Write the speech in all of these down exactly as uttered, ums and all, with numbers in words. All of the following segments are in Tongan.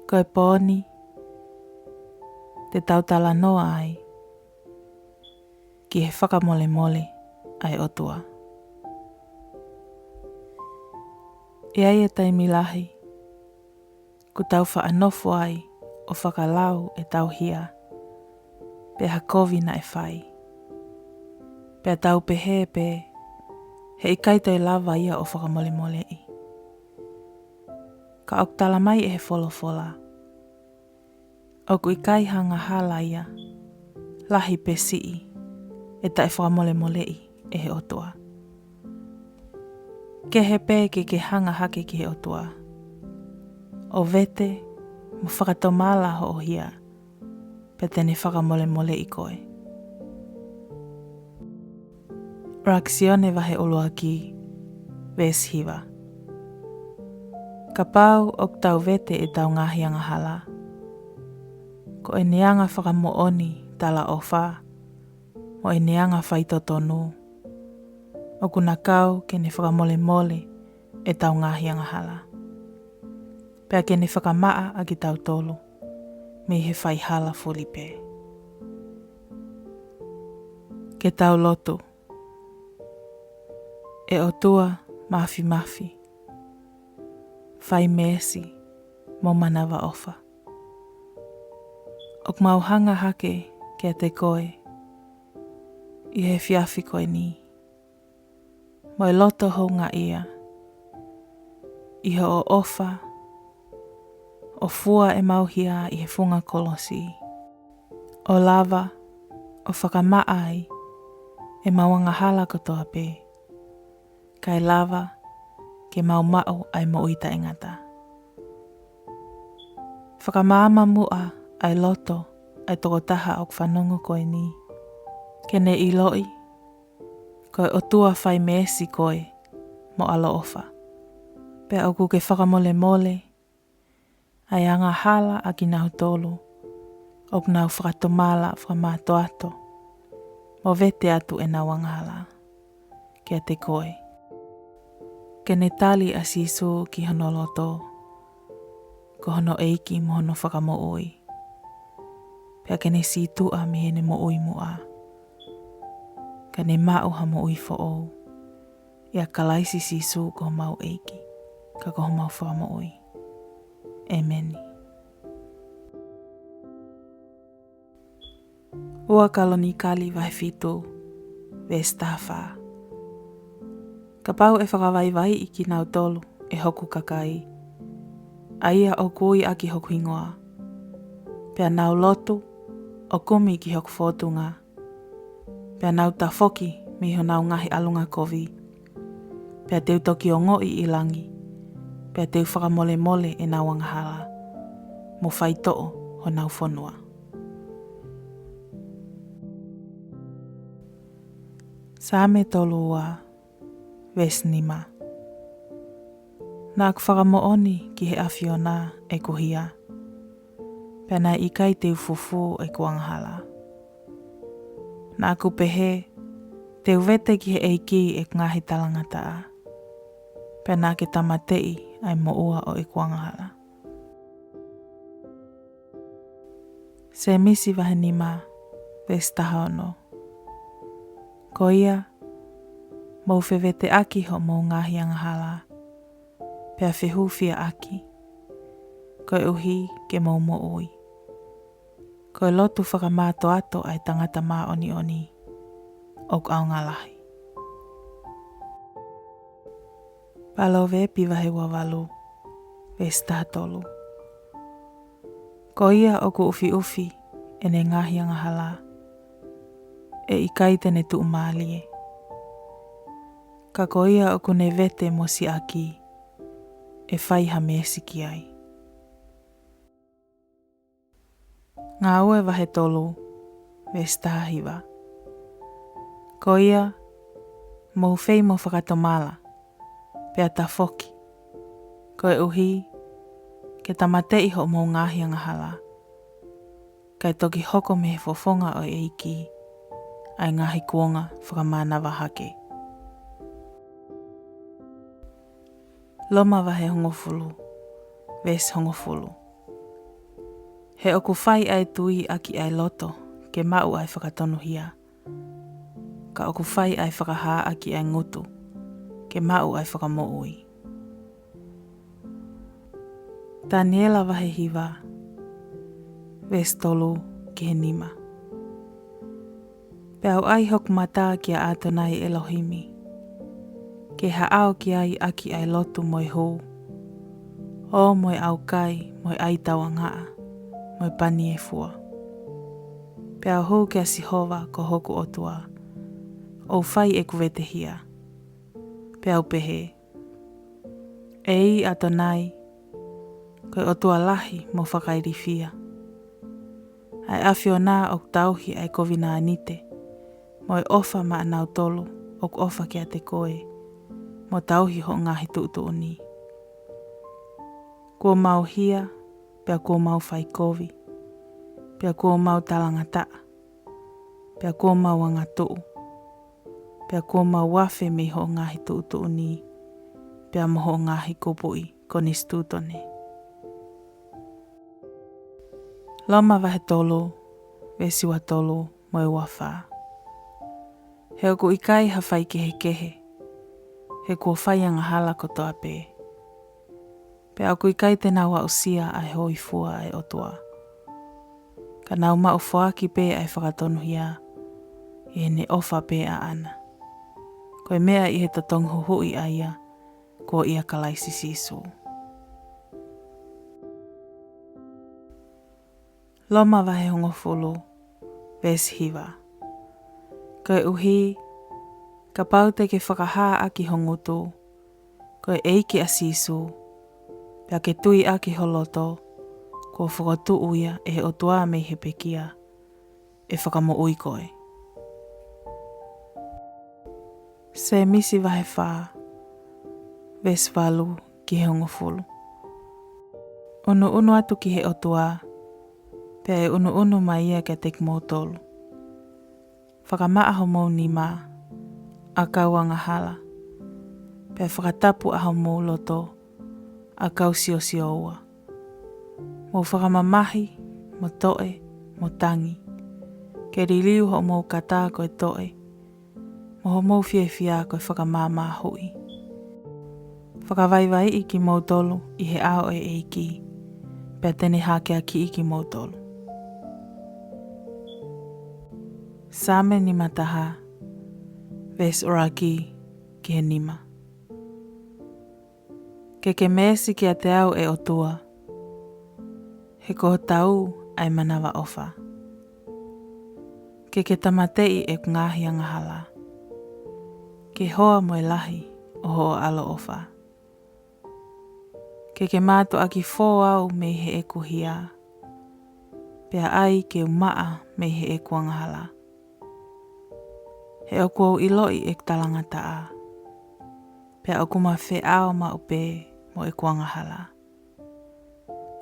Ko e pō ni te tau talanoa ai ki he fakamolemole ʻa e ʻOtua. ʻE ʻi ai e taimi lahi kuo tau faʻa nofo ai ʻo fakalau ʻetau hia pe ha kovi naʻe fai, pea tau pehē pē heʻikai toe lava ia ʻo fakamolemoleʻi. Ka ʻoku tala mai ʻe he folofola ʻoku ʻikai ha angahala ia, lahi pe siʻi, ʻe taʻefakamolemoleʻi ʻe he ʻOtua. Kehe pē ke ke hanga hake ki he ʻOtua ʻo vete mo fakatomala hoʻo hia, pea te ne fakamolemoleʻi koe. ʻUluaki Sione vahe ʻuluaki, veesi hiva. Kapau ʻoku tau vete ʻetau ngaahi angahala, ko ʻene anga fakamoʻoni talaʻofa mo ʻene anga faitotonu, ʻoku na kau ke ne fakamolemole ʻetau ngaahi angahala, pea ke ne fakamaʻa ʻa kitautolu mei he faihala fulipē. Ke tau lotu. ʻE ʻOtua Māfimafi, fai meesi mo manavaʻofa, ʻoku mau hanga hake kiate koe ʻi he efiafi ko eni, mo e loto houngaʻia, ʻi hoʻo ʻofa ʻo fua ʻemau hia ʻi he funga kolosi, ʻo lava ʻo fakamaʻa ai ʻemau angahala kotoa pē, kae lava ke mau maʻu ʻa e moʻui taʻengata. Fakamaama muʻa ʻa e loto ʻa e tokotaha ʻoku fanongo ko eni, ke ne ʻiloʻi ko e ʻOtua fai meesi koe mo ʻaloʻofa, pea ʻoku ke fakamolemole ʻa e angahala ʻa kinautolu ʻoku nau fakatomala fakamātoato mo vete atu ʻenau angahala kiate koe. Ke ne tali ʻa Sīsū ki hono loto ko hono ʻEiki mo hono Fakamoʻui, pea ke ne sītuʻa mei heʻene moʻui muʻa, ka ne maʻu ha moʻui foʻou, ʻia Kalaisi Sīsū ko homau ʻEiki, ka ko homau Fakamoʻui. ʻEmeni. Ua Kalonikali vahe fitu, veesi taha fā. Kapau ʻe fakavaivaiʻi kinautolu ʻe hoku kakai, ʻa ia ʻoku ui ʻaki hoku hingoa, pea nau lotu ʻo kumi ki hoku fōtunga, pea nau tafoki mei honau ngaahi ʻalunga kovi, pea te u toki ongoʻi ʻi langi, pea te u fakamolemole ʻenau angahala, mo faitoʻo honau fonua. Saame tolu ua, veesi nima. Naʻa ku fakamoʻoni ki he ʻAfiona ʻeku hia, pea naʻe ʻikai te u fufū ʻeku angahala. Naʻa ku pehē, te u vete ki he ʻEiki ʻeku ngaahi talangataʻa, pea naʻa ke tāmateʻi ʻa e moʻua ʻo ʻeku angahala. Sēmisi vahe nima, veesi taha ono. Ko ia, mou feveteʻaki hoʻomou ngaahi angahala, pea fehūfiaʻaki, koeʻuhi ke mou moʻui. Ko e lotu fakamātoato ʻa e tangata māʻoniʻoni ʻoku ʻaonga lahi. Palōvepi vahe ua valu, veesi taha tolu. Ko ia ʻoku ʻufiʻufi ʻene ngaahi angahala, ʻe ʻikai te ne tuʻumālie. Ka ko ia ʻoku ne vete mo siʻaki, ʻe fai ha meesi ki ai. Ngāue vahe tolu, veesi taha hiva. Ko ia, mou fei mo fakatomala, pea tafoki, koeʻuhi ke tāmateʻi hoʻomou ngaahi angahala, kae toki hoko mei he fofonga ʻo e ʻEiki ʻa e ngaahi kuonga fakamānava hake. Loma vahe hongofulu, veesi hongofulu. He ʻoku fai ʻa e tui ʻaki ʻa e loto ke maʻu ʻa e fakatonuhia, ka ʻoku fai ʻa e fakahā ʻaki ʻa e ngutu ke maʻu ʻa e fakamoʻui. Taniela vahe hiva, veesi tolu ki he nima. Pea u ʻai hoku mata kia ʻAtonai ʻElohimi, ke haʻao ki ai ʻaki ʻa e lotu mo e hū, ʻo mo e ʻaukai mo e ʻai tauangaʻa mo e pani e fua. Pea u hū kia Sihova ko hoku ʻOtua, ʻo u fai ʻeku vetehia. Pea u pehē, ʻEi ʻAtonai, ko e ʻOtua lahi mo fakailifia, ʻa e ʻAfiona ʻoku tauhi ʻa e kovinānite mo e ʻofa maʻanautolu ʻoku ʻofa kiate koe, mo tauhi hoʻo ngaahi tuʻutuʻuni. Kuo mau hia, pea kuo mau faikovi, pea kuo mau talangataʻa, pea kuo mau angatuʻu, pea kuo mau afe mei hoʻo ngaahi tuʻutuʻuni, pea mo hoʻo ngaahi kupuʻi konisitūtone. Loma vahe tolu, veesi ua tolu mo e ua fā. He ʻoku ʻikai ha faikehekehe, he kuo fai angahala kotoa pē. Pea ʻoku ʻikai te nau aʻusia ʻa e hōifua ʻa e ʻOtua, ka nau maʻu foaki pē ʻa e fakatonuhia ʻi heʻene ʻofa pē ʻaʻana, ko e meʻa ʻi he totongi huhuʻi ʻa ia ko ia Kalaisi Sīsū. Loma vahe hongofulu, veesi hiva. Koeʻuhi, kapau te ke fakahā ʻaki ho ngutu ko e ʻEiki ʻa Sīsū, pea ke tui ʻaki ho loto kuo fokotuʻu ia ʻe he ʻOtua mei he pekia, ʻe fakamoʻui koe. Sēmisi vahe fā, veesi valu ki he hongofulu. ʻUnuʻunu atu ki he ʻOtua, pea ʻe ʻunuʻunu mai ia kiate kimoutolu. Fakamaʻa homou nima, ʻa e kau angahala, pea fakatapu ʻa homou loto, ʻa e kau siosio ua. Mou fakamamahi, mo toʻe, mo tangi, ke liliu hoʻomou kata ko e toʻe, mo hoʻomou fiefia ko e fakamāmāhuʻi. Fakavaivaiʻi kimoutolu ʻi he ʻao ʻo e ʻEiki, pea te ne hakeakiʻi kimoutolu. Saame nima taha, veesi ʻuluaki ki he nima. Ke ke meesi kiate au ʻe ʻOtua, he kuo tau ʻa e manavaʻofa. Ke ke tāmateʻi ʻeku ngaahi angahala, ke hoa mo e lahi ʻo hoʻo ʻaloʻofa. Ke ke mātuʻaki fō au mei heʻeku hia, pea ʻai ke u maʻa mei heʻeku angahala. He ʻoku ou ʻiloʻi ʻeku talangataʻa, pea ʻoku ma feʻao maʻu pē mo ʻeku angahala.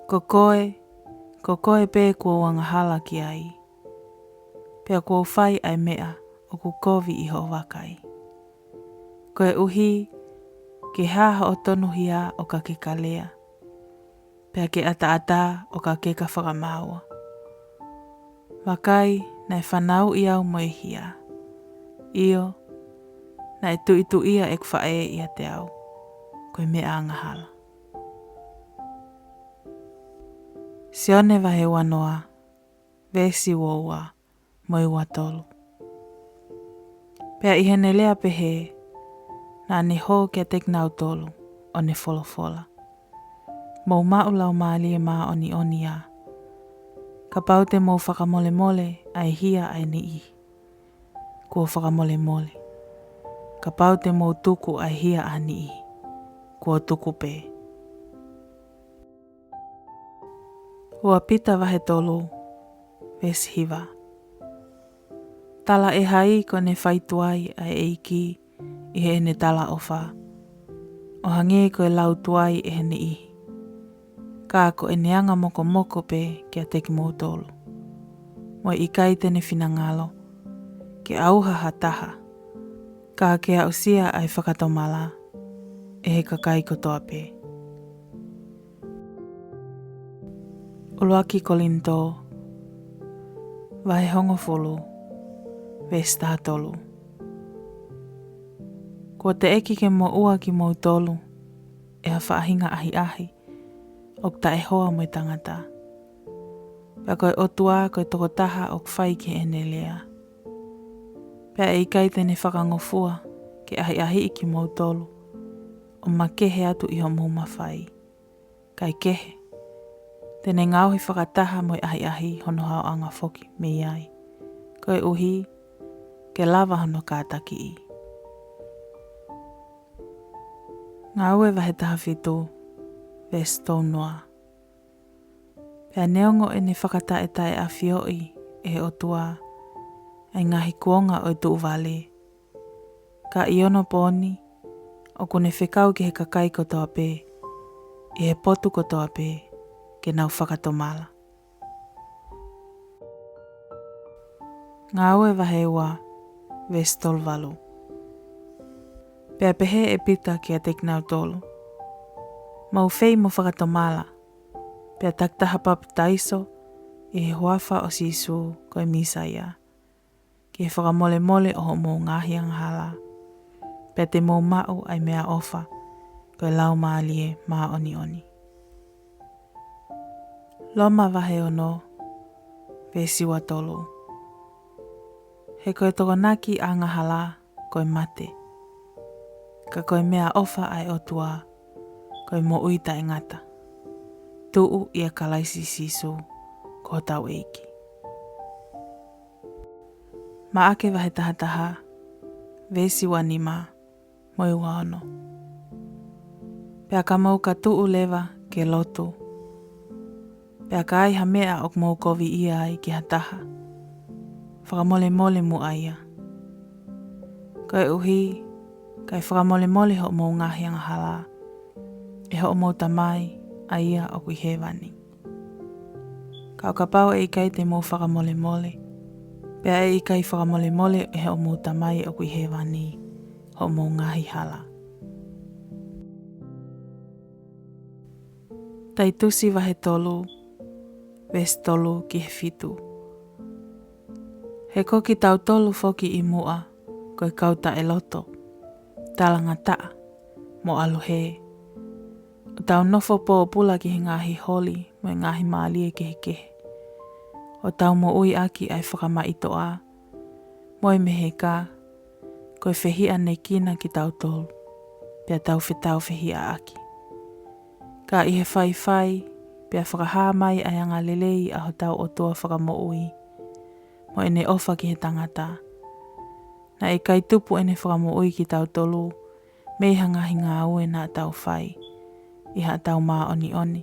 Ko koe, ko koe pē kuo u angahala ki ai, pea kuo u fai ʻa e meʻa ʻoku kovi ʻi hoʻo vakai. Koeʻuhi, ke hā hoʻo tonuhia ʻo ka ke ka lea, pea ke ʻataʻatā ʻo ka ke ka fakamāua. Vakai, naʻe fanauʻi au mo e hia, ʻio, naʻe tuʻituʻia ʻeku faʻē ʻiate au ko e meʻa angahala. Sione vahe uanoa, veesi uaua mo e uatolu. Pea ʻi heʻene lea pehē, naʻa ne hō kiate kinautolu ʻo ne folofola, Mou maʻu Laumālie Māʻoniʻoni ā, kapau te mou fakamolemole ʻa e hia ʻa e niʻihi, kuo fakamolemole. Kapau te mou tuku ʻa e hia ʻa e niʻihi, kuo tuku pē. Ua Pita vahe tolu, veesi hiva. Talaʻehai ko ʻene fai tuai ʻa e ʻEiki ʻi heʻene talaʻofa, ʻo hangē ko e lau tuai ʻe he niʻihi. Ka ko ʻene anga mokomoko pē kiate kimoutolu, mo e ʻikai te ne finangalo ke ʻauha ha taha, ka ke aʻusia ʻa e fakatomala ʻe he kakai kotoa pē. ʻUluaki Kolinitō, vahe hongofulu, veesi taha tolu. Kuo teʻeki ke moʻua kimoutolu ʻe ha faʻahinga ʻahiʻahi ʻoku taʻehoa mo e tangata. Pea ko e ʻOtua ko e tokotaha ʻoku fai ki heʻene lea. Pea ʻe ʻikai te ne fakangofua ke ʻahiʻahiʻi kimoutolu ʻo makehe atu ʻi hoʻomou mafai. Kaekehe, te ne ngaohi fakataha mo e ʻahiʻahi hono haoʻanga foki mei ai, koeʻuhi ke lava hono kātakiʻi. Ngāue vahe taha fitu, veesi tolu noa. Pea neongo ʻene fakataʻetaʻeʻafioʻi ʻe he ʻOtua ʻa e ngaahi kuonga ʻo e tuʻuvale, ka ʻi onopooni ʻoku ne fekau ki he kakai kotoa pē ʻi he potu kotoa pē ke nau fakatomala. Ngāue vahe ua, veesi tolu valu. Pea pehē ʻe Pita kiate kinautolu, Mou fei mo fakatomala, pea takitaha papitaiso ʻi he huafa ʻo Sīsū ko e Mīsaia, ki he fakamolemole ʻo hoʻomou ngaahi angahala, pea te mou maʻu ʻa e meʻaʻofa ko e Laumālie Māʻoniʻoni. Loma vahe ono, veesi ua tolu. He ko e tokonaki angahala ko e mate, ka ko e meʻaʻofa ʻa e ʻOtua ko e moʻui taʻengata, tuʻu ʻia Kalaisi Sīsū ko hotau ʻEiki. Maʻake vahe taha taha, veesi ua nima mo e ua ono. Pea ka mou ka tuʻu leva ke lotu, pea ka ai ha meʻa ʻoku mou koviʻia ai ki ha taha, fakamolemole muʻa ia, koeʻuhi ka e fakamolemole hoʻomou ngaahi angahala ʻe hoʻomou Tamai ʻa ia ʻoku ʻi hēvani. Ka ʻo kapau ʻe ʻikai te mou fakamolemole, pea ʻe ʻikai fakamolemole ʻe hoʻomou Tamai ʻoku ʻi hēvani hoʻomou ngaahi hala. Taitusi vahe tolu, veesi tolu ki he fitu. He ko kitautolu foki ʻi muʻa ko e kau taʻeloto, talangataʻa, mo ʻalu hē, ʻo tau nofo pōpula ki he ngaahi holi mo e ngaahi mālie kehekehe, ʻo tau moʻui ʻaki ʻa e fakamaʻitoʻa mo e meheka, ko e fehiʻanekina kitautolu, pea tau fetāufehiʻaʻaki. Ka ʻi he faifai, pea fakahā mai ʻa e angalelei ʻa hotau ʻOtua Fakamoʻui mo ʻene ʻofa ki he tangata, naʻe ʻikai tupu ʻene fakamoʻui kitautolu mei ha ngaahi ngāue naʻa tau fai ʻi haʻatau māʻoniʻoni,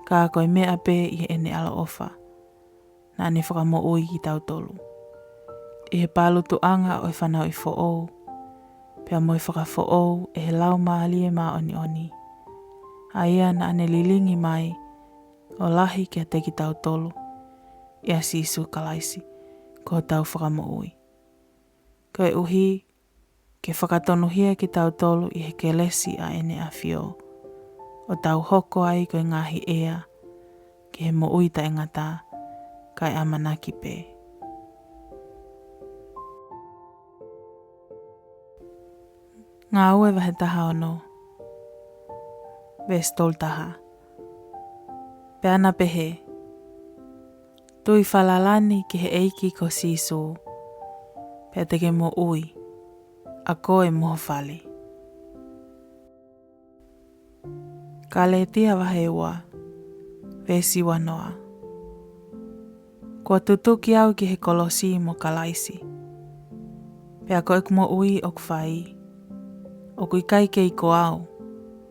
ka ko e meʻa pē ʻi heʻene ʻaloʻofa naʻa ne fakamoʻui kitautolu ʻi he palutuʻanga ʻo e fanauʻi foʻou, pea mo e fakafoʻou ʻe he Laumālie Māʻoniʻoni, ʻa ia naʻa ne lilingi mai ʻo lahi kiate kitautolu ʻia Sīsū Kalaisi ko hotau Fakamoʻui, koeʻuhi ke fakatonuhia kitautolu ʻi he kelesi ʻa ʻEne ʻAfio, ʻo tau hoko ai ko e ngaahi ʻea ki he moʻui taʻengata, kae ʻamanaki pē. Ngāue vahe taha ono, veesi tolu taha. Pea na pehē, Tui falala ni ki he ʻEiki ko Sīsū, pea te ke moʻui, ʻa koe mo ho fale. Kalētia vahe ua, veesi ua noa. Kuo tutuki au ki he kolosi mo Kalaisi, pea ko ʻeku moʻui ʻoku fai, ʻoku ʻikai kei ko au,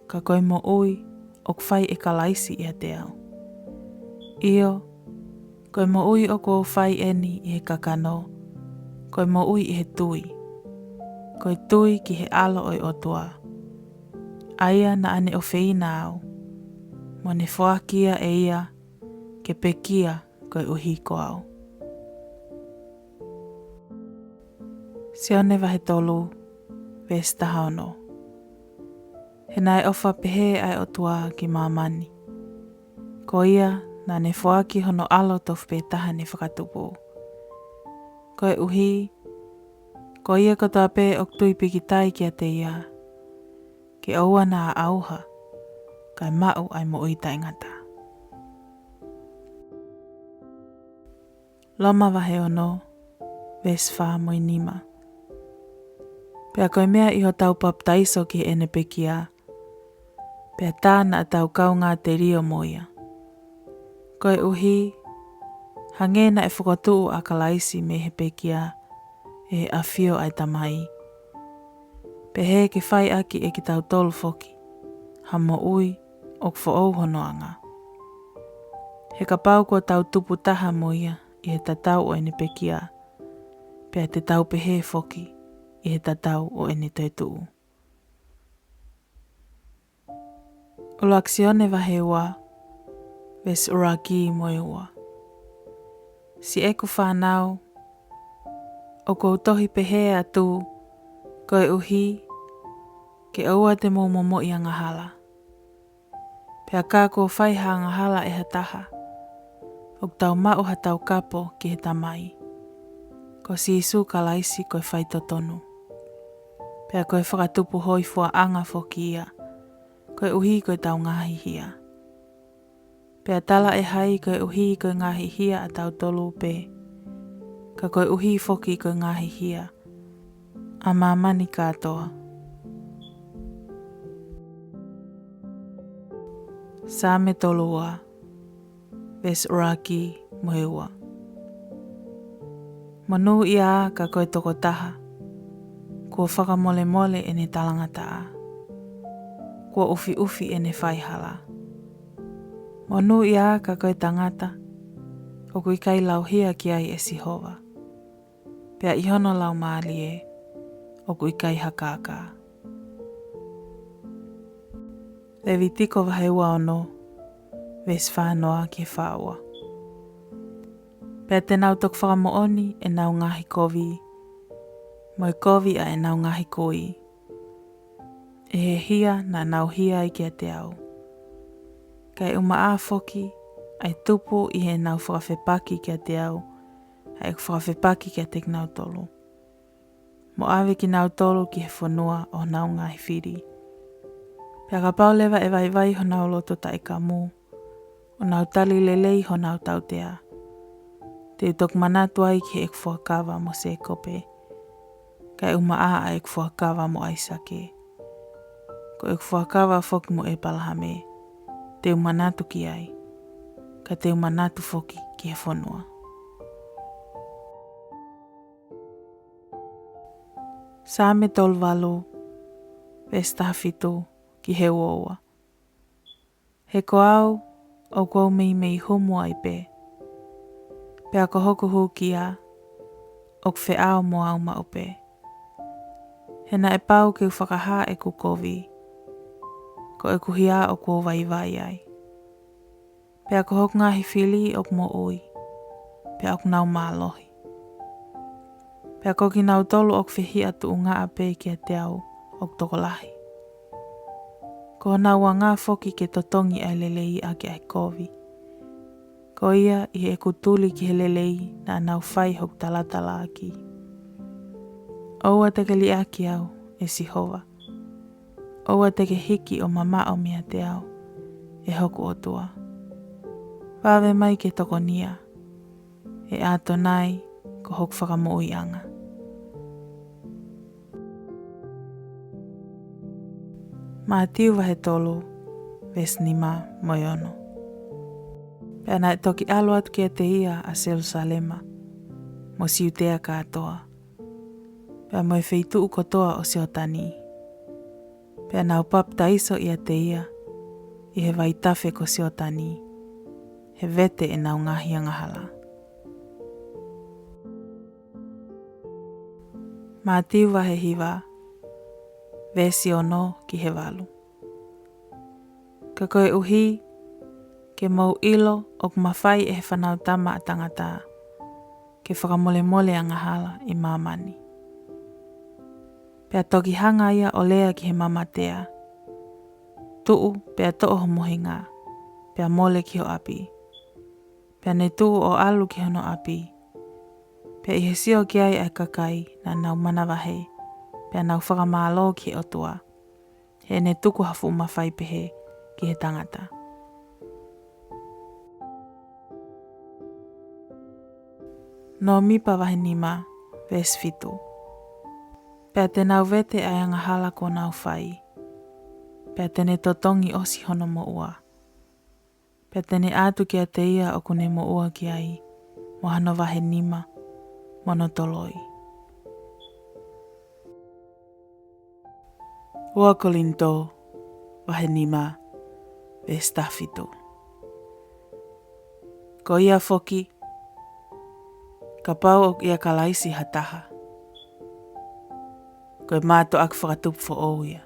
ka ko e moʻui ʻoku fai ʻe Kalaisi ʻiate au. ʻIo, ko e moʻui ʻoku ou fai ʻeni ʻi he kakano, ko e moʻui ʻi he tui, ko e tui ki he ʻAlo ʻo e ʻOtua, ʻa ia naʻa ne ʻofeina au, mo ne foaki ia ʻe ia ke pekia koeʻuhi ko au. Sione vahe tolu, veesi taha ono. He naʻe ʻofa pehē ʻa e ʻOtua ki māmani, ko ia naʻa ne foaki hono ʻAlo tofu pē taha ne fakatupu. Koeʻuhi, ko ia kotoa pē ʻoku tui pikitai kiate ia, ke ʻoua naʻa ʻauha, kae maʻu ʻa e moʻui taʻengata. Loma vahe ono, veesi fā mo e nima. Pea ko e meʻa ʻi hotau papitaiso ki heʻene pekia, pea tā naʻa tau kaungā telio mo ia. Koeʻuhi, hangē naʻe fokotuʻu ʻa Kalaisi mei he pekia ʻe he ʻafio ʻa e Tamai, pehē ke fai ʻaki ʻe kitautolu foki ha moʻui ʻoku foʻou hono anga. He kapau kuo tau tupu taha mo ia ʻi he tatau ʻo ʻene pekia, pea te tau pehē foki ʻi he tatau ʻo ʻene toetuʻu. ʻUluaki Sione vahe ua, veesi ʻuluaki mo e ua. Siʻeku fānau, ʻoku ou tohi pehē atu, koeʻuhi, ke ʻoua te mou momoʻi angahala. Pea ka kuo fai ha angahala ʻe ha taha, ʻoku tau maʻu ha taukapo ki he Tamai, ko Sīsū Kalaisi ko e faitotonu. Pea ko e fakatupu hōifuaʻanga foki ia, koeʻuhi ko ʻetau ngaahi hia. Pea talaʻehai koeʻuhi ko e ngaahi hia ʻatautolu pē, ka koeʻuhi foki ko e ngaahi hia ʻa māmani kātoa. Saame tolu ua, veesi ʻuluaki mo e ua. Monūʻia ā ka ko e tokotaha kuo fakamolemole ʻene talangataʻa, kuo ʻufiʻufi ʻene faihala. Monūʻia ā ka ko e tangata ʻoku ʻikai lauhia ki ai ʻe Sihova, pea ʻi hono laumālie ʻoku ʻikai ha kākā. Levitiko vahe ua ono, veesi fā noa ki he fā ua. Pea te nau toki fakamoʻoni ʻenau ngaahi kovi, mo e kovi ʻa ʻenau ngaahi kui, ʻe he hia naʻa nau hia ai kiate au. Kae ʻumaʻā foki ʻa e tupu ʻi heʻenau fakafepaki kiate au ʻa ʻeku fakafepaki kiate kinautolu, mo ʻave kinautolu ki he fonua ʻo honau ngaahi fili. Pea kapau leva ʻe vaivai honau loto taʻekamu, ʻo nau tali lelei honau tautea, te u toki manatu ai ki heʻeku fuakava mo Sēkope, kae ʻumaʻā ʻa ʻeku fuakava mo ʻAisake, ko ʻeku fuakava foki mo ʻĒpalahame, te u manatu ki ai, ka te u manatu foki ki he fonua. Saame tolu valu, veesi taha fitu ki he ua ua. He ko au, ʻoku ou meimei humu ai pē, pea ko hoku hūkia ʻoku feʻao mo au maʻu pē. He naʻe pau ke u fakahā ʻeku kovi, ko ʻeku hia ʻoku ou vaivai ai. Pea ko hoku ngaahi fili ʻoku moʻui, pea ʻoku nau mālohi. Pea ko kinautolu ʻoku fehiʻa tuʻungaʻa pē kiate au ʻoku tokolahi. Ko honau anga foki ke totongi ʻa e lelei ʻaki ʻa e kovi. Ko ia ʻi heʻeku tuli ki he lelei naʻa nau fai hoku talatalaaki. ʻOua te ke liʻaki au, ʻe Sihova. ʻOua te ke hiki ʻo mamaʻo meiate au, ʻe hoku ʻOtua. Vave mai ke tokonia, ʻe ʻAtonai ko hoku fakamoʻuiʻanga. Mātiu vahe tolu, veesi nima mo e ono. Pea naʻe toki ʻalu atu kiate ia ʻa Selusalema, mo Siutea kātoa, pea mo e feituʻu kotoa ʻo Sioatani. Pea nau papitaiso ʻiate ia ʻi he vaitafe ko Sioatani, he vete ʻenau ngaahi angahala. Mātiu vahe hiva, veesi ono ki he valu. Ka koeʻuhi, ke mou ʻilo ʻoku mafai ʻe he Fanautama ʻa Tangata ke fakamolemole angahala ʻi māmani. Pea toki hanga ia ʻo lea ki he mamatea, Tuʻu, pea toʻo ho mohenga, pea mole ki ho ʻapi. Pea ne tuʻu ʻo ʻalu ki hono ʻapi. Pea ʻi he sio ki ai ʻa e kakai naʻa nau manavahē, pea nau fakamālō ki he ʻOtua, heʻene tuku ha fuʻu mafai pehē ki he tangata. Nōmipa vahe nima, veesi fitu. Pea te nau vete ʻa e angahala kuo nau fai. Pea te ne totongi ʻosi hono moʻua. Pea te ne ʻatu kiate ia ʻoku ne moʻua ki ai, mo hano vahe nima, mo hono toloi. Ua Kolinitō, vahe nima, veesi taha fitu. Ko ia foki, kapau ʻoku ʻia Kalaisi ha taha, ko e mātuʻaki fakatupu foʻou ia.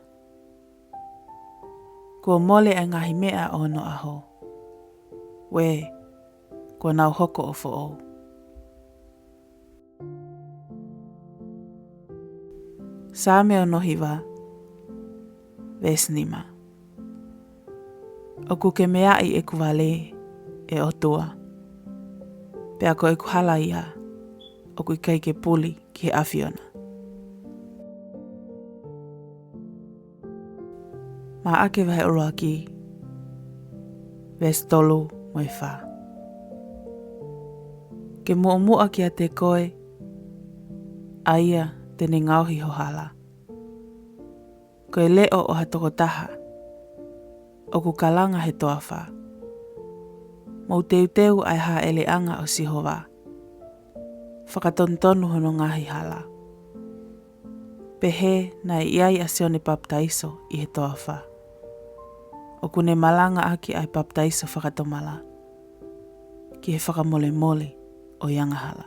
Kuo mole ʻa e ngaahi meʻa ʻo onoʻaho. Uē, kuo nau hoko ʻo foʻou. Saame ono hiva, veesi nima. ʻOku ke meaʻi ʻeku vale, ʻe ʻOtua. Pea ko ʻeku hala ia, ʻoku ʻikai ke puli ki he ʻAfiona. Maʻake vahe ʻuluaki, veesi tolu mo e fā. Ke muʻomuʻa kiate koe, ʻa ia te ne ngaohi ho hala. Ko e leʻo ʻo ha tokotaha, ʻoku kalanga he toafa. Mou teuteu ʻa e hāʻeleʻanga ʻo Sihova. Fakatonutonu hono ngaahi hala. Pehē naʻe ʻi ai ʻa Sione Papitaiso ʻi he toafa. ʻOku ne malangaʻaki ʻa e papitaiso fakatomala. Ki he fakamolemole ʻo e angahala.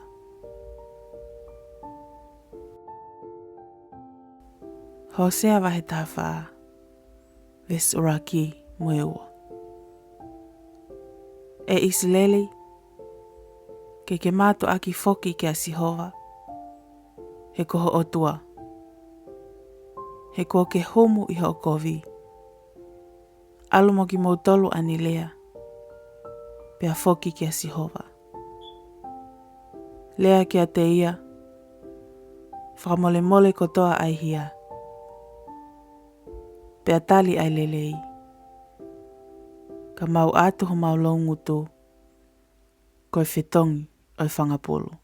Hōsea vahe taha fā, veesi ʻuluaki mo e ua. ʻE ʻIsileli, ke ke mātuʻaki foki kia Sihova, he ko ho ʻOtua. He kuo ke humu ʻi hoʻo kovi. ʻAlu mo kimoutolu ʻa e lea, pea foki kia Sihova. Lea kiate ia, fakamolemole kotoa ʻa e hia. Pea tali ʻa e lelei. Ka mau ʻatu homau loungutu, ko e fetongi ʻo e fanga pulu.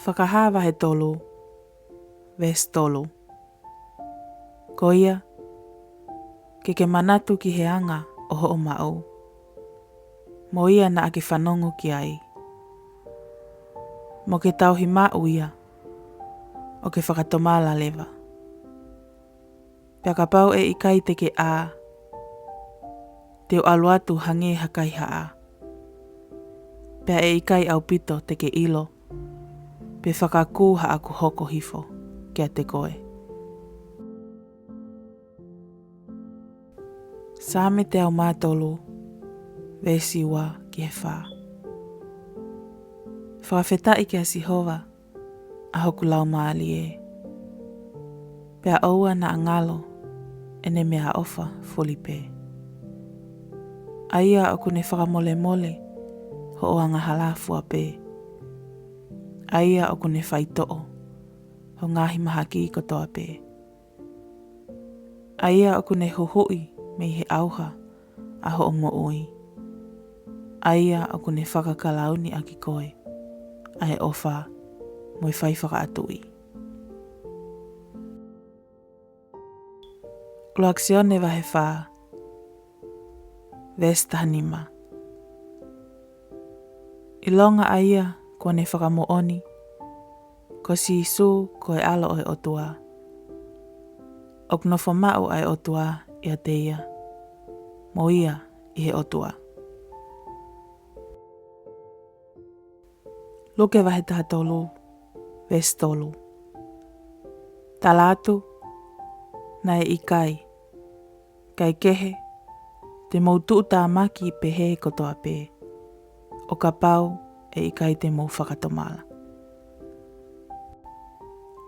Fakahā vahe tolu, veesi tolu. Ko ia, ke ke manatu ki he anga ʻo hoʻo maʻu. Mo ia naʻa ke fanongo ki ai. Mo ke tauhi maʻu ia, ʻo ke fakatomala leva. Pea kapau ʻe ʻikai te ke ʻā, te u ʻalu atu hangē ha kaihaʻa. Pea ʻe ʻikai ʻaupito te ke ʻilo, pe fakakū haʻaku hoko hifo kiate koe. Saame teau mā tolu, veesi ua ki he fā. Fakafetaʻi kia Sihova, ʻa hoku laumālie. Pea ʻoua naʻa ngalo ʻene meʻaʻofa fuli pē. ʻA ia ʻoku ne fakamolemole hoʻo angahala fua pē. ʻA ia ʻoku ne faitoʻo ho ngaahi mahaki kotoa pē. ʻA ia ʻoku ne huhuʻi mei he ʻauha ʻa hoʻo moʻui. ʻA ia ʻoku ne fakakalauni ʻaki koe ʻa e ʻofa mo e fai fakaʻatuʻi. ʻUluaki Sione vahe fā, veesi taha nima. ʻIlonga ʻa ia kuo ne fakamoʻoni, ko Sīsū ko e ʻAlo ʻo e ʻOtua. ʻOku nofo maʻu ʻa e ʻOtua ʻiate ia, mo ia ʻi he ʻOtua. Luke vahe taha tolu, veesi tolu. Tala atu, naʻe ʻikai, kae kehe, te mou tuʻutāmaki pehē kotoa pē, ʻo kapau ʻe ʻikai te mou fakatomala.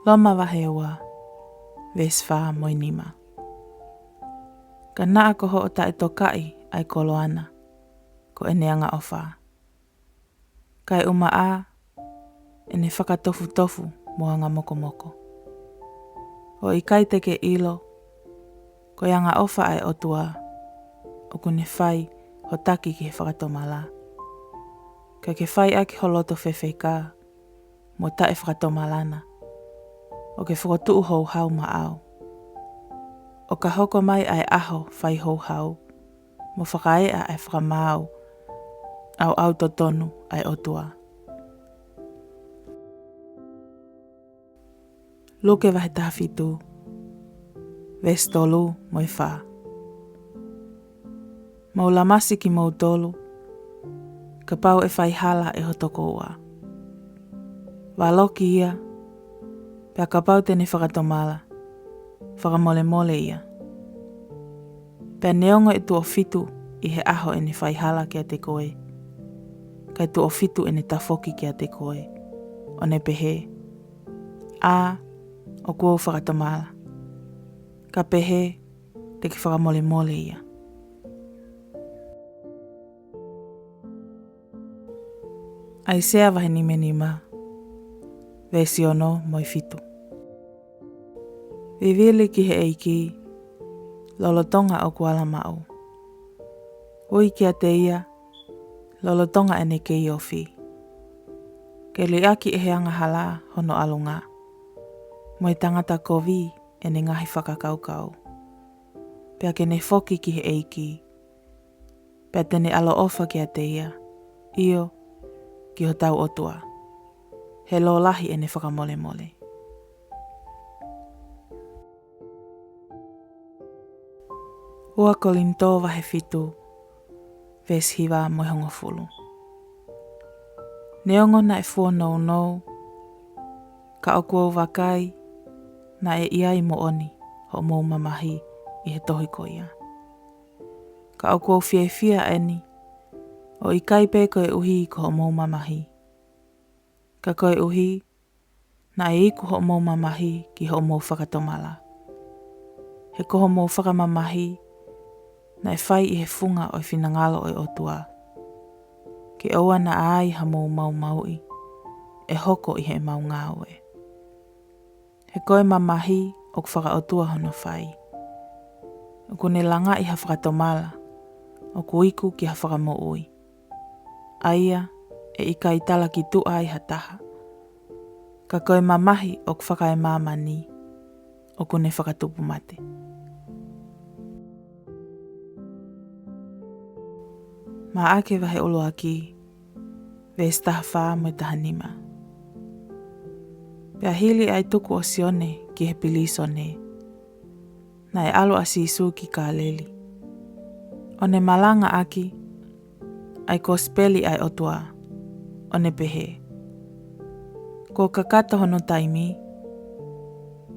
Loma vahe ua, veesi fā mo e nima. Ka naʻa ko hoʻo taʻetokaʻi ʻa e koloa na, ko ʻene angaʻofa. Kae ʻumaʻā ʻene fakatofutofu mo angamokomoko. ʻO ʻikai te ke ʻilo, ko e angaʻofa ʻa e ʻOtua, ʻoku ne fai ho taki ki he fakatomala. Ka ke fai ʻaki ho loto fefeka, mo taʻefakatomala na, ʻo ke fokotuʻu houhau maʻau. ʻO ka hoko mai ʻa e ʻaho fai houhau, mo fakaeʻa ʻa e fakamaau ʻaoʻao totonu ʻa e ʻOtua. Luke vahe taha fitu, veesi tolu mo e fā. Mou lamasi kimoutolu, kapau ʻe fai hala ʻe ho tokoua. Valoki ia, pea kapau te ne fakatomala, fakamolemole ia. Pea neongo ʻe tuʻo fitu ʻi he ʻaho ʻene fai hala kiate koe, kae tuʻo fitu ʻene tafoki kiate koe, ʻo ne pehē, ʻA, ʻoku ou fakatomala. Ka pehē, te ke fakamolemole ia. ʻAisea vahe nima nima, veesi ono mo e fitu. Vivili ki he ʻEiki, lolotonga ʻoku ala maʻu. Ui kiate ia, lolotonga ʻene kei ofi. Ke liʻaki ʻe he angahala hono ʻalunga, mo e tangata kovi ʻene ngaahi fakakaukau. Pea ke ne foki ki he ʻEiki, pea te ne ʻaloʻofa kiate ia, ʻio, ki hotau ʻOtua, he lōlahi ʻene fakamolemole. Ua Kolinitō vahe fitu, veesi hiva mo e hongofulu. Neongo naʻe fuonounou, ka ʻoku ou vakai, naʻe ʻi ai moʻoni hoʻomou mamahi ʻi he tohi ko ia. Ka ʻoku ou fiefia ʻeni, ʻo ʻikai pē koeʻuhi ko hoʻomou mamahi, ka koeʻuhi naʻe iku hoʻomou mamahi ki hoʻomou fakatomala. He ko hoʻomou fakamamahi naʻe fai ʻi he funga ʻo e finangalo ʻo e ʻOtua, ke ʻoua naʻa ai hamou maumauʻi ʻe hoko ʻi heʻemau ngāue. He ko e mamahi ʻoku fakaʻotua hono fai. ʻOku ne langaʻi ha fakatomala ʻoku iku ki ha fakamoʻui, ʻa ia ʻe ʻikai talakituʻa ai ha taha. Ka ko e mamahi ʻoku fakaemāmani, ʻoku ne fakatupu mate. Maʻake vahe ʻuluaki, veesi taha fā mo e taha nima. Pea hili ʻa e tuku ʻo Sione ki he pilīsone, naʻe ʻalu ʻa Sīsū ki Kāleli, ʻo ne malangaʻaki ʻa e kosipeli ʻa e ʻOtua, ʻo ne pehē, Kuo kakato hono taimi,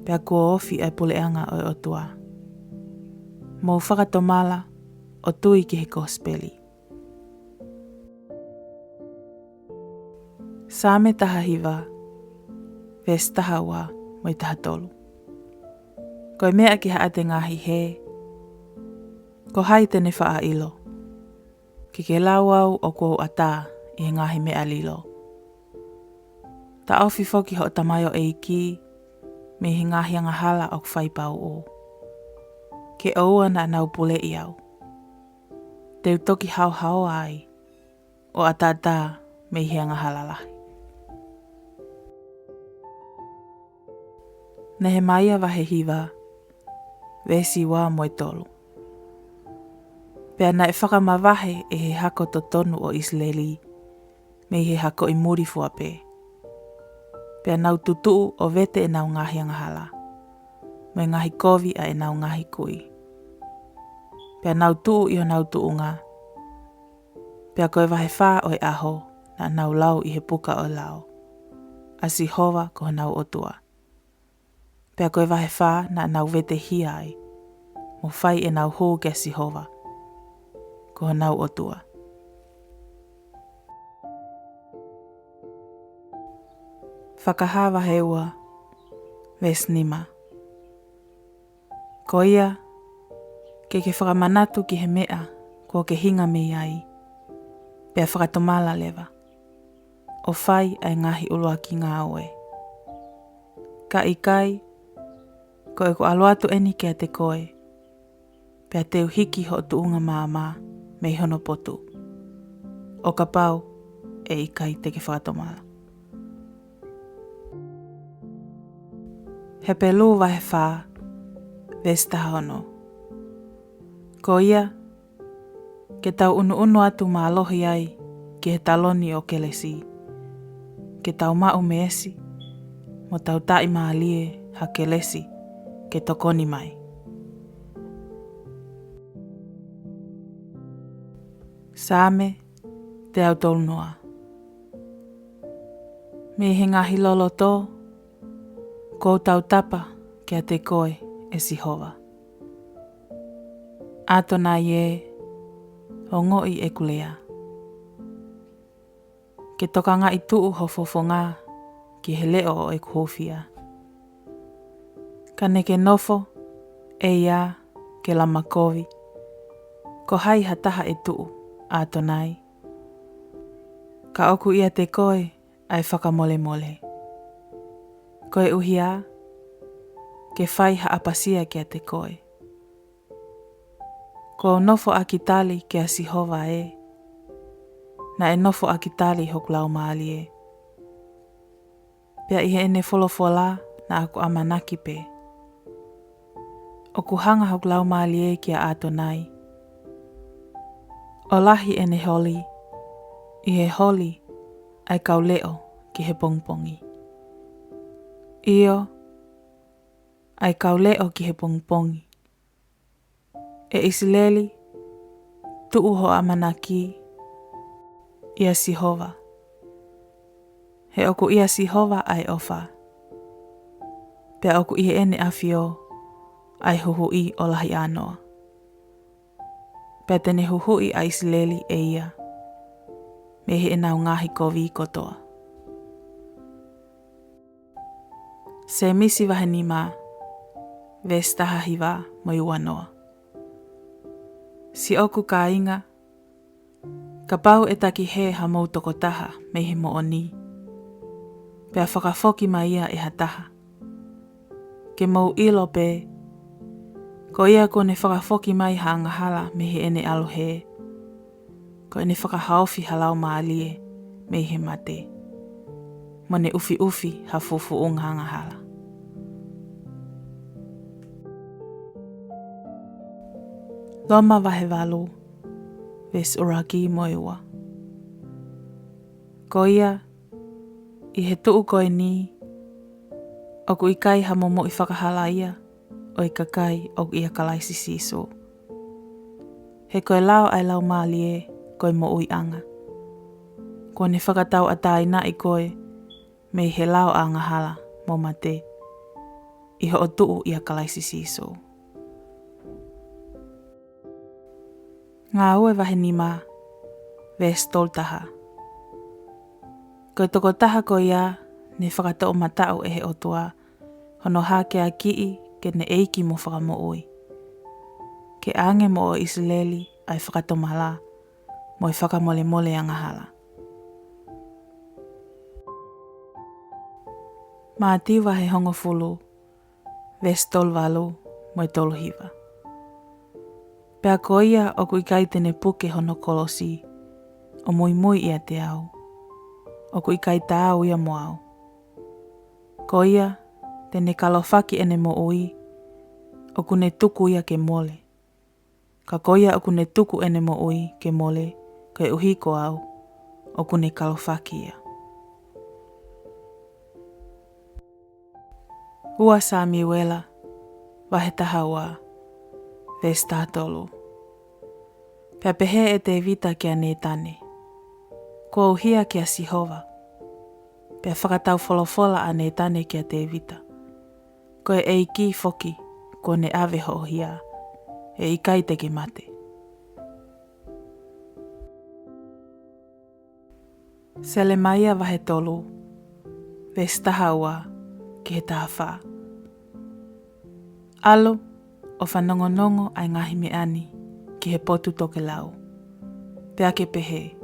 pea kuo ofi ʻa e puleʻanga ʻo e ʻOtua. Mou fakatomala ʻo tui ki he kosipeli. Saame taha hiva, veesi taha ua mo e taha tolu. Ko e meʻa ki haʻate ngaahi hē, ko hai te ne faʻa ʻilo? Ke ke lau au ʻoku ou ʻatā ʻi he ngaahi meʻa lilo. Taʻofi foki hoʻo tamaioʻeiki mei he ngaahi angahala ʻoku fai pauʻu, ke ʻoua naʻa nau puleʻi au. Te u toki haohaoa ai, ʻo ʻataʻatā mei he angahala lahi. Nehemaia vahe hiva, veesi ua mo e tolu. Pea naʻe fakamavahe ʻe he hako totonu ʻo ʻIsileli mei he hako ʻi muli fua pē. Pea nau tutuʻu ʻo vete ʻenau ngaahi angahala, mo e ngaahi kovi ʻa ʻenau ngaahi kui. Pea nau tuʻu ʻi honau tuʻunga. Pea ko e vahe fā ʻo e ʻaho naʻa nau lau ʻi he puka ʻo e lao, ʻa Sihova ko honau ʻOtua. Pea ko e vahe fā naʻa nau vetehia ai, mo fai ʻenau hū kia Sihova ko honau ʻOtua. Fakahā vahe ua, veesi nima. Ko ia, ke ke fakamanatu ki he meʻa kuo ke hinga mei ai, pea fakatomala leva, ʻo fai ʻa e ngaahi ʻuluaki ngāue. Ka ʻikai, ko ʻeku ʻalu atu eni kiate koe, pea te u hiki hoʻo tuʻunga maama mei hono potu, ʻo kapau ʻe ʻikai te ke fakatomala. Hepelū vahe fā, veesi taha ono. Ko ia, ke tau ʻunuʻunu atu mālohi ai ki he taloni ʻo Kelesi, ke tau maʻu meesi, mo tau taʻimālie ha kelesi ke tokoni mai. Saame teau tolu noa. Mei he ngaahi loloto, ʻoku ou tautapa kiate koe, ʻe Sihova. ʻAtonai ē, ongoʻi ʻeku lea. Ke tokangaʻi tuʻu ho fofonga ki he leʻo ʻo ʻeku hūfia. Ka ne ke nofo, ʻe ia ke lama kovi. Ko hai ha taha ʻe tuʻu, ʻAtonai? Ka ʻoku ʻiate koe ʻa e fakamolemole. Koeʻuhi ā, ke fai ha ʻapasia kiate koe. Kuo u nofo ʻaki tali kia Sihova ē, naʻe nofo ʻaki tali hoku laumālie. Pea ʻi heʻene folofola naʻa ku ʻamanaki pē. ʻOku hanga hoku laumālie kia ʻAtonai. ʻO lahi ʻene holi, ʻi he holi ʻa e kau leʻo ki he pongipongi. ʻIo, ʻa e kau leʻo ki he pongipongi. ʻE ʻIsileli, tuʻu hoʻo ʻamanaki ʻia Sihova. He ʻoku ʻia Sihova ʻa e ʻofa, pea ʻoku ʻi heʻene ʻafio ʻa e huhuʻi ʻo lahi ʻānoa. Pea te ne huhuʻi ʻa ʻIsileli ʻe ia mei heʻenau ngaahi kovi kotoa. Sēmisi vahe nima, veesi taha hiva mo e ua noa. Siʻoku kāinga, kapau ʻe taki hē hamou tokotaha mei he moʻoni, pea fakafoki mai ia ʻe ha taha, ke mou ʻilo pē, ko ia kuo ne fakafoki mai ha angahala mei heʻene ʻalu hē, ko ʻene fakahaofi ha laumālie mei he mate, mo ne ʻufiʻufi ha fuʻufuʻunga angahala. Loma vahe valu, veesi ʻuluaki mo e ua. Ko ia, ʻi he tuʻu ko eni, ʻoku ʻikai ha momoʻi fakahala ia ʻo e kakai ʻoku ʻia Kalaisi Sīsū. He ko e lao ʻa e Laumālie ko e moʻuiʻanga. Kuo ne fakatauʻatāinaʻi koe mei he lao ʻa angahala mo mate, ʻi hoʻo tuʻu ʻia Kalaisi Sīsū. Ngāue vahe nima, veesi tolu taha. Ko e tokotaha ko ia ne fakatoʻomataʻu ʻe he ʻOtua hono hākeakiʻi ke ne ʻEiki mo Fakamoʻui, ke ʻange moʻo ʻIsileli ʻa e fakatomala mo e fakamolemole angahala. Mātiu vahe hongofulu, veesi tolu valu mo e tolu hiva. Pea ko ia ʻoku ʻikai te ne puke hono kolosi ʻo muimui ʻiate au, ʻoku ʻikai taau ia mo au. Ko ia te ne kalofaki ʻene moʻui, ʻoku ne tuku ia ke mole. Ka ko ia ʻoku ne tuku ʻene moʻui ke mole koeʻuhi ko au, ʻoku ne kalofaki ia. Ua Samiuela, vahe taha ua, veesi taha tolu. Pea pehē ʻe Tēvita kia Nētane, kuo u hia kia Sihova. Pea fakataufolofola ʻa Nētane kia Tēvita, ko e ʻEiki foki kuo ne ʻave hoʻo hia, ʻe ʻikai te ke mate. Selemaia vahe tolu, veesi taha ua ki he taha fā. ʻAlu, ʻo fanongonongo ʻa e ngaahi meʻa ni ki he potu tokelau, pea ke pehē: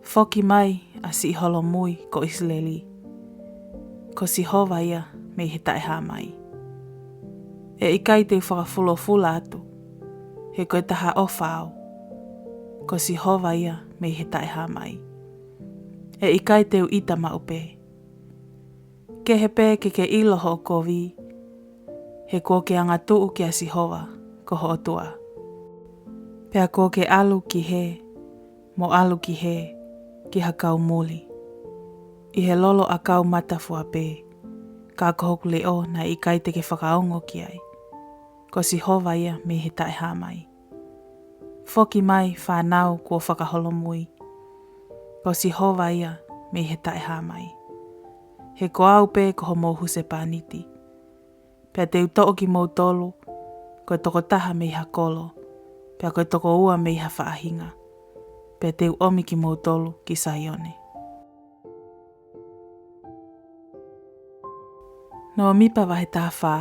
Foki mai ʻa siʻi holomui ko ʻIsileli, ko Sihova ia mei he taʻehāmai. ʻE ʻikai te u fakafulofula atu, he ko e taha ʻofa au, ko Sihova ia mei he taʻehāmai. ʻE ʻikai te u ʻita maʻu pē. Kehe pē ke ke ʻilo hoʻo kovi, he kuo ke angatuʻu kia Sihova ko ho ʻOtua. Pea kuo ke ʻalu ki hē, mo ʻalu ki hē, ki ha kau muli, ʻi he lolo ʻakau mata fua pē, ka ko hoku leʻo naʻe ʻikai te ke fakaongo ki ai, ko Sihova ia mei he taʻehāmai. Foki mai, fānau kuo fakaholomui, ko Sihova ia mei he taʻehāmai. He ko au pē ko homou husepāniti. Pea te u toʻo kimoutolu, ko e tokotaha mei ha kolo, pea ko e tokoua mei ha faʻahinga. Pea te u ʻomi kimoutolu ki Saione. Nōmipa vahe taha fā,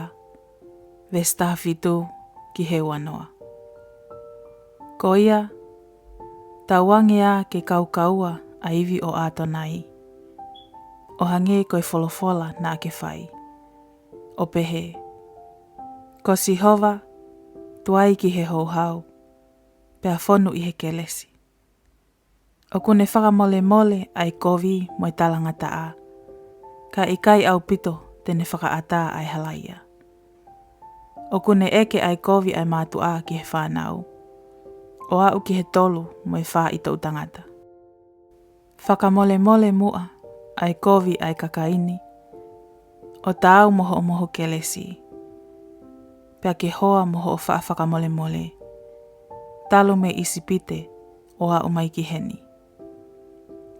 veesi taha fitu ki he ua noa. Ko ia, tauange ā ke kaukaua ʻa e ivi ʻo ʻAtonai, ʻo hangē ko e folofola naʻa ke fai, ʻo pehē: Ko Sihova, tuai ki he houhau, pea fonu ʻi he kelesi. ʻOku ne fakamolemole ʻa e kovi mo e talangataʻa, ka ʻikai ʻaupito te ne fakaʻatā ʻa e halaia. ʻOku ne ʻeke ʻa e kovi ʻa e mātuʻa ki he fānau, ʻo aʻu ki he tolu mo e fā ʻi toʻu tangata. Fakamolemole muʻa ʻa e kovi ʻa e kakai ni, ʻo taau mo hoʻo mohu kelesi, pea ke hoa mo hoʻo faʻa fakamolemole, talu mei ʻIsipite ʻo aʻu mai ki heni.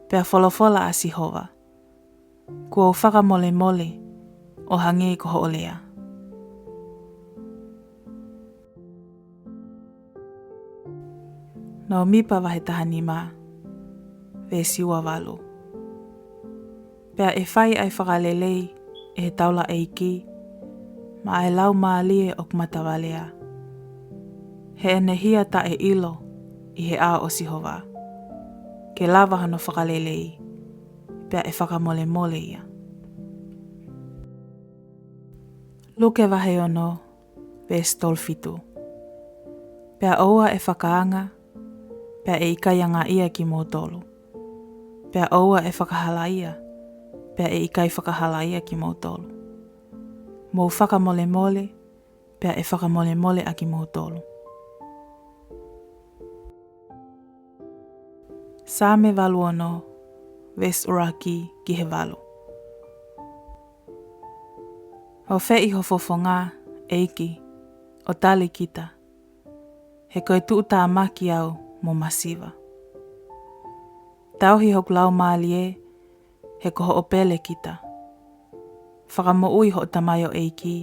Pea folofola ʻa Sihova: Kuo u fakamolemole ʻo hangē ko hoʻo lea. Nōmipa vahe taha nima, veesi ua valu. Pea ʻe fai ʻa e fakalelei ʻe he taulaʻeiki maʻa e laumālie ʻoku matavalea, heʻene hia taʻeʻilo ʻi he ʻao ʻo Sihova, ke lava hono fakalelei, pea ʻe fakamolemole ia. Luke vahe ono, veesi tolu fitu. Pea ʻoua ʻe fakaanga, pea ʻe ʻikai angaʻia kimoutolu. Pea ʻoua ʻe fakahalaia, pea ʻe ʻikai fakahalaia kimoutolu. Mou fakamolemole, pea ʻe fakamolemole ʻa kimoutolu. Saame valu ono, veesi ʻuluaki ki he valu. ʻOfeʻi ho fofonga, ʻEiki, ʻo tali kita, he ko e tuʻutāmaki au mo masiva. Tauhi hoku laumālie, he ko hoʻo pele kita. Fakamoʻui hoʻo tamaioʻeiki,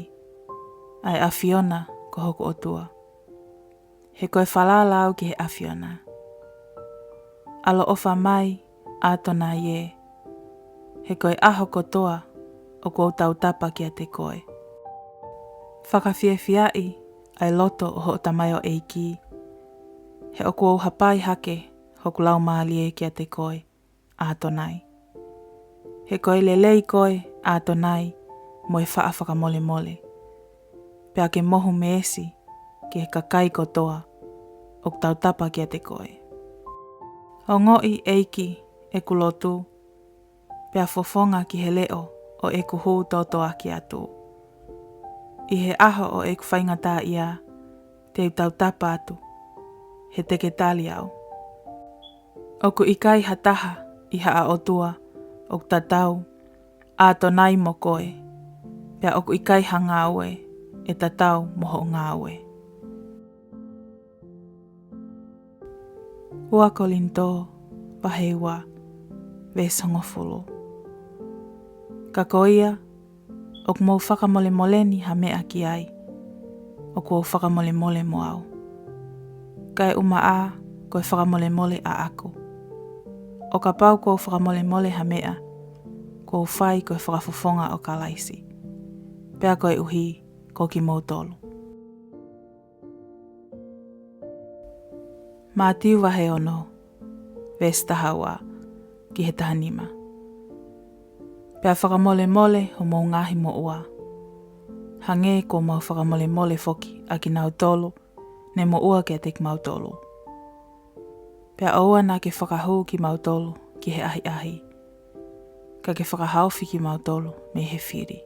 ʻa e ʻAfiona ko hoku ʻOtua, he ko e falala au ki he ʻAfiona. ʻAloʻofa mai, ʻAtonai ē, he ko e ʻaho kotoa ʻoku ou tautapa kiate koe. Fakafiefiaʻi ʻa e loto ʻo hoʻo tamaioʻeiki, he ʻoku ou hapai hake hoku laumālie kiate koe, ʻAtonai. He ko e lelei koe, ʻAtonai, mo e faʻa fakamolemole, pea ke mohu meesi ki he kakai kotoa ʻoku tautapa kiate koe. Ongoʻi, ʻEiki, ʻeku lotu, pea fofonga ki he leʻo ʻo ʻeku hū tōtōaki atu. ʻI he ʻaho ʻo ʻeku faingataʻaʻia te u tautapa atu, he te ke tali au. ʻOku ʻikai ha taha ʻi Haʻa ʻOtua ʻoku tatau, ʻAtonai, mo koe, pea ʻoku ʻikai ha ngāue ʻe tatau mo hoʻo ngāue. Ua Kolinitō, vahe ua, veesi hongofulu. Ka ko ia ʻoku mou fakamolemole ni ha meʻa ki ai, ʻoku ou fakamolemole mo au. Kaeʻumaʻā ko e fakamolemole ʻaʻaku. ʻO kapau kuo u fakamolemole ha meʻa, kuo u fai ko e fakafofonga ʻo Kalaisi, pea koeʻuhi ko kimoutolu. Mātiu vahe ono, veesi taha ua ki he taha nima. Pea fakamolemole homou ngaahi moʻua, hangē ko ʻemau fakamolemole foki ʻa kinautolu ne moʻua kiate kimautolu. Pea ʻoua naʻa ke fakahū kimautolu ki he ʻahiʻahi, ka ke fakahaofi kimautolu mei he fili.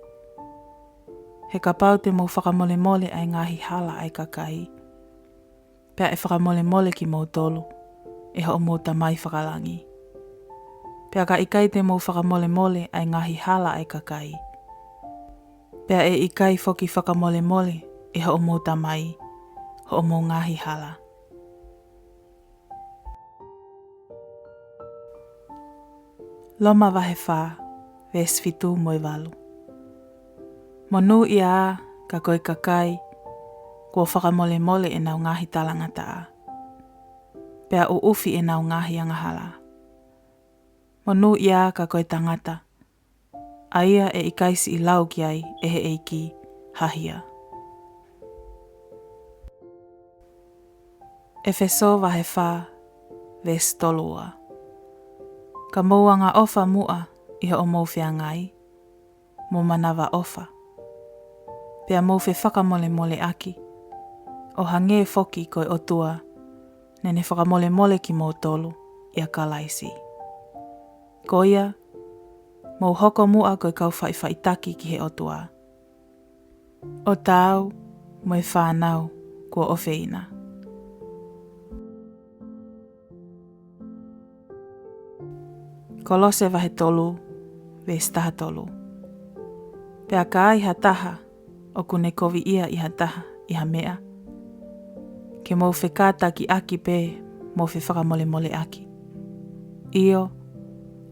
He kapau te mou fakamolemole ʻa e ngaahi hala ʻa e kakai, pea ʻe fakamolemole kimoutolu ʻe hoʻomou Tamai fakalangi. Pea ka ʻikai te mou fakamolemole ʻa e ngaahi hala ʻa e kakai, pea ʻe ʻikai foki fakamolemole ʻe hoʻomou Tamai hoʻomou ngaahi hala. Loma vahe fā, veesi fitu mo e valu. Monūʻia ā ka ko e kakai kuo fakamolemole ʻenau ngaahi talangataʻa, pea ʻuʻufi ʻenau ngaahi angahala. Monūʻia ā ka ko e tangata, ʻa ia ʻe ʻikai siʻi lau ki ai ʻe he ʻEiki ha hia. ʻEfesō vahe fā, veesi tolu ua. Ka mou angaʻofa muʻa ʻi hoʻomou feangai, mo manavaʻofa, pea mou fefakamolemoleʻaki, ʻo hangē foki ko e ʻOtua naʻa ne fakamolemole kimoutolu ʻia Kalaisi. Ko ia, mou hoko muʻa ko e kau faʻifaʻitaki ki he ʻOtua, ʻo taau mo e fānau kuo ʻofeina. Kolose vahe tolu, veesi taha tolu. Pea ka ai ha taha ʻoku ne koviʻia ʻi ha taha ʻi ha meʻa, ke mou fekātakiʻaki pē mo fefakamolemoleʻaki. ʻIo,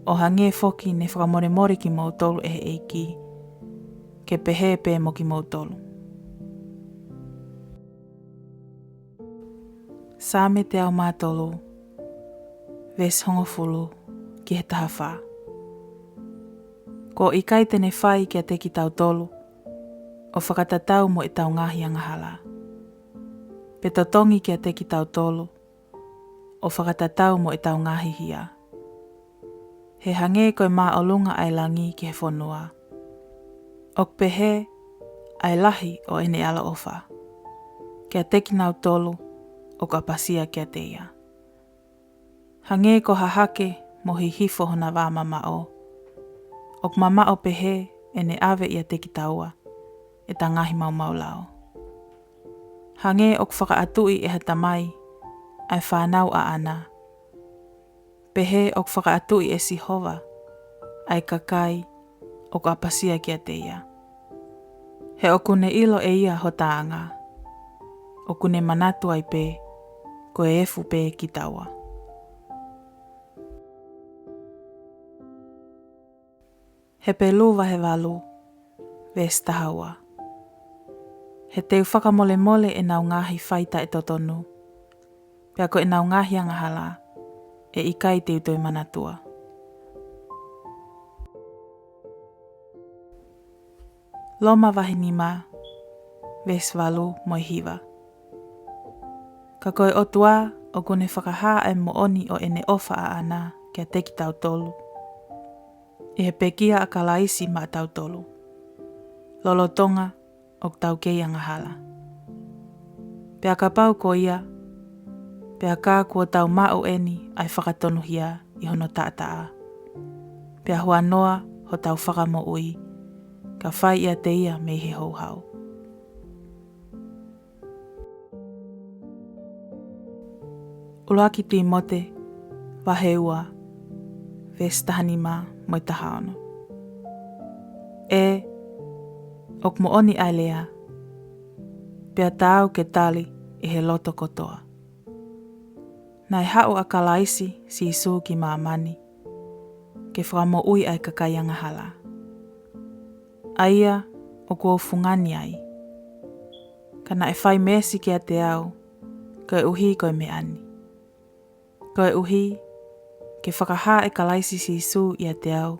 ʻo hangē foki ne fakamolemole kimoutolu ʻe he ʻEiki, ke pehē pē mo kimoutolu. Saame teau mā tolu, veesi hongofulu ki he taha fā. Kuo ʻikai te ne fai kiate kitautolu ʻo fakatatau mo ʻetau ngaahi angahala, pe totongi kiate kitautolu ʻo fakatatau mo ʻetau ngaahi hia. He hangē ko e māʻolunga ʻa e langi ki he fonua, ʻoku pehē ʻa e lahi ʻo ʻene ʻaloʻofa kiate kinautolu ʻoku ʻapasia kiate ia. Hangē ko hahake mo hihifo hona vā mamaʻo, ʻoku mamaʻo pehē ʻene ʻave ʻiate kitaua ʻeta ngaahi maumau lao. Hangē ʻoku fakaʻatuʻi ʻe ha tamai ʻa e fānau ʻaʻana, pehē ʻoku fakaʻatuʻi ʻe Sihova ʻa e kakai ʻoku ʻapasia kiate ia. He ʻoku ne ʻilo ʻe ia hota anga, ʻoku ne manatu ai pē ko e efu pē kitaua. Hepelū vahe valu, veesi taha ua. He te u fakamolemole ʻenau ngaahi fai taʻetotonu, pea ko ʻenau ngaahi angahala ʻe ʻikai te u toe manatua. Loma vahe nima, veesi valu mo e hiva. Ka ko e ʻOtua ʻoku ne fakahā ʻa e moʻoni ʻo ʻene ʻofa ʻaʻana kiate kitautolu ʻi he pekia ʻa Kalaisi maʻatautolu, lolotonga ʻoku tau kei angahala. Pea kapau ko ia, pea ka kuo tau maʻu eni ʻa e fakatonuhia ʻi hono taʻataʻa, pea huanoa hotau fakamoʻui, ka fai ʻiate ia mei he houhau. ʻUluaki Tīmote, vahe ua, veesi taha nima mo e taha ono. ʻE, ʻoku moʻoni ʻa e lea, pea taau ke tali ʻe he loto kotoa, naʻe haʻu ʻa Kalaisi Sīsū ki māmani ke fakamoʻui ʻa e kakai angahala, ʻa ia ʻoku ou fungani ai, ka naʻe fai meesi kiate au koeʻuhi ko e meʻa ni, koeʻuhi ke fakahā ʻe Kalaisi Sīsū ʻiate au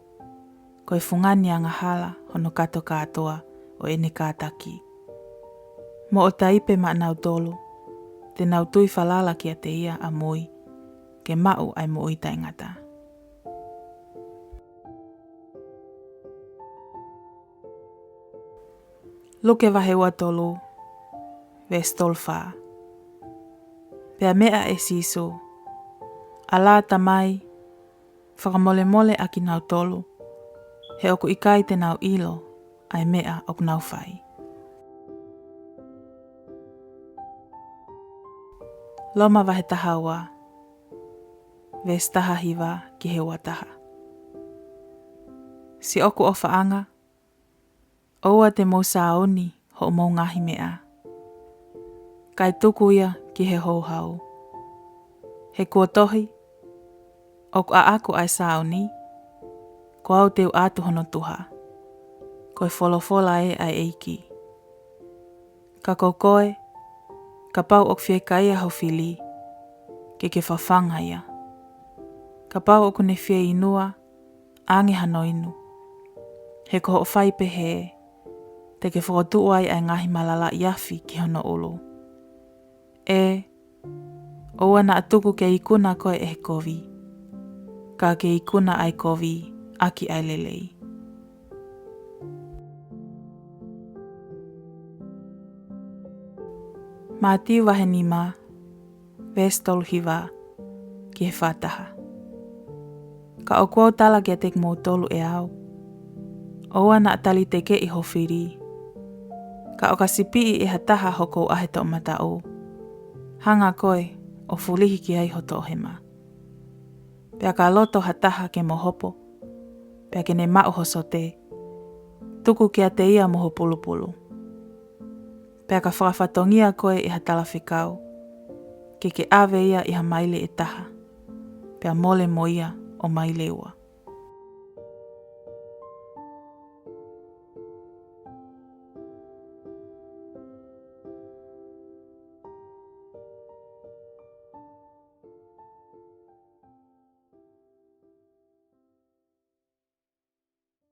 ko e fungani angahala hono kato kātoa ʻo ʻene kātaki, mo ʻo taipe maʻanautolu te nau tui falala kiate ia ʻamui, ke maʻu ʻa e moʻui taʻengata. Luke vahe ua tolu, veesi tolu fā. Pea meʻa ʻe Sīsū, ʻAlā, Tamai, fakamolemole ʻa kinautolu, he ʻoku ʻikai te nau ʻilo ʻa e meʻa ʻoku nau fai. Loma vahe taha ua, veesi taha hiva ki he ua taha. Siʻoku ʻofaʻanga, ʻoua te mou sāuni hoʻomou ngaahi meʻa, kae tuku ia ki he houhau. He kuo tohi, ʻOku ʻaʻaku ʻa e sāuni, ko au te u ʻatu hono tuha, ko e folofola ē ʻa e ʻEiki. Ka ko koe, kapau ʻoku fiekaia ho fili, ke ke fafanga ia. Kapau ʻoku ne fieinua, ʻange hano inu. He ko hoʻo fai pehē, te ke fokotuʻu ai ʻa e ngaahi malalaʻi afi ki hono ʻulu. ʻE, ʻoua naʻa tuku ke ikuna koe ʻe he kovi, ka ke ikuna ʻa e kovi ʻaki ʻa e lelei. Mātiu vahe nima, veesi tolu hiva ki he fā taha. Ka ʻoku ou tala kiate kimoutolu ʻe au, ʻoua naʻa talitekeʻi ho fili. Ka ʻo ka sipiʻi ʻe ha taha ho kouʻahe toʻomataʻu, hanga koe ʻo fulihi ki ai ho toʻohema. Pea ka loto ha taha ke mo hopo, pea ke ne maʻu ho sote, tuku kiate ia mo ho pulupulu. Pea ka fakafatongia koe ʻe ha talafekau, ke ke ʻave ia ʻi ha maile ʻe taha, pea mole mo ia ʻo maile ua.